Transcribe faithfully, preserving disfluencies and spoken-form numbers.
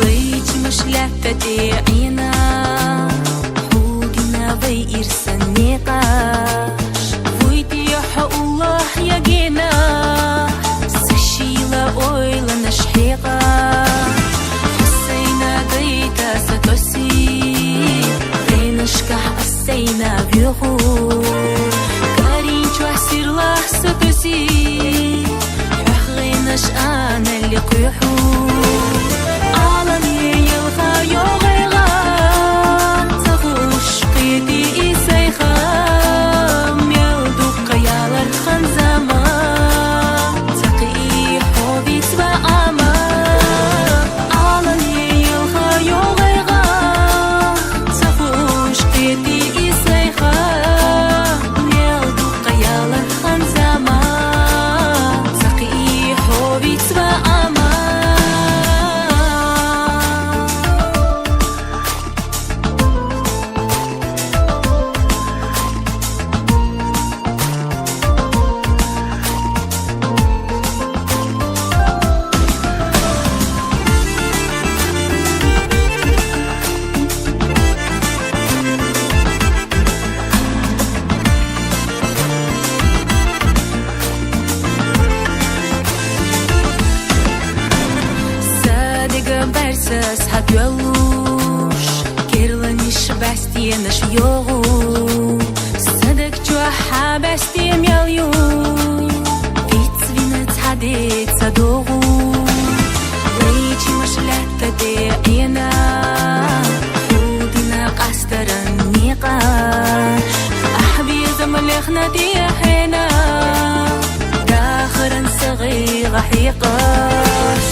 Лайчмаш лаьтта тӀе Ӏийна, хьулдина вай ирсан никъаш. Вуй тӀехьа Аллахь ягийна, са шийла ойланаш хьекъа. Хьусайна дайта са тоси, венашкахь Сайна вюху, карин чуьхь сирла сатуси, хьехгӀенаш аналли кхухьу. Алан елха йогӀайгӀа, ца хуш кхети и сайха, мел дукха ялар хан заман, ца кхи хьо вицва ама. Алан елха йогӀайгӀа, ца хуш кхети и сайха, мел дукха ялар хан заман, ца кхи хьо вицва ама. Садига барсас хьатвеллуш, керланиш бастенаш йогӀу. Садак чуьхь хьа бастен мел ю, вицвина цхьа деца догӀу. Лайчмаш лаьтта тӀе Ӏийна, хьулдина къастаран никъаш. Ахь безам лехна тӀехьена, дахаран сагъи гӀахьекъаш.